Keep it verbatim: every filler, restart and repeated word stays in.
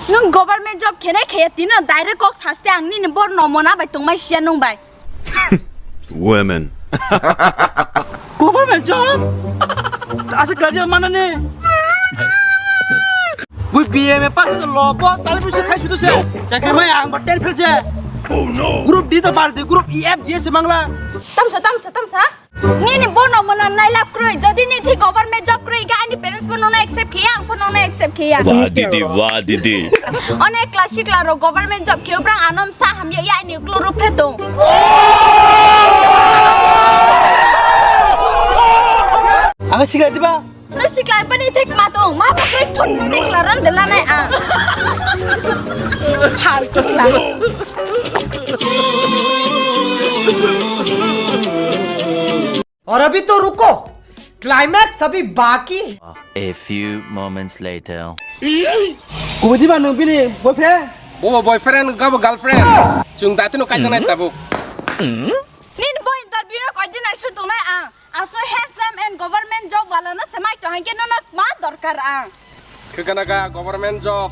Nwng government job khenai khaya tino direct kok saste ang nini bor no mona bai tongmai siya nwng bai. Women. Government job? Asa graduate manani. Bui B M A pass to law bo tali bisu khai sudu se. Chakri mai ang ba ten fail se. Group D to bar di, group E F G se mangla. Tamsa, tamsa, tamsa. Nini bono mona nailap kroi. Jodi ni thi government job kroi ga ani parents bo nono accept khiya, ang bo nono accept khiya. Wah, didi, wah, didi. One classic laro government job khiyo brang anom sa hamya ya ani uklo rup re dong. Ang sikla diba? No sikla pani thik ma dong, ma bakri thot no thik laran delanai a. Hal thik la. और अभी तो रुको, क्लाइमैक्स अभी बाकी है। A few moments later. Kubui diba nwng bini boyfriend? Bobo boyfriend, gabo girlfriend. Chwng datino kaijaknai tabuk. Nini bo interview no koi din ai su tongnai ang. Aso handsome and government job wala no semai to hangke no no ma dorkar ang. Khikana ga government job.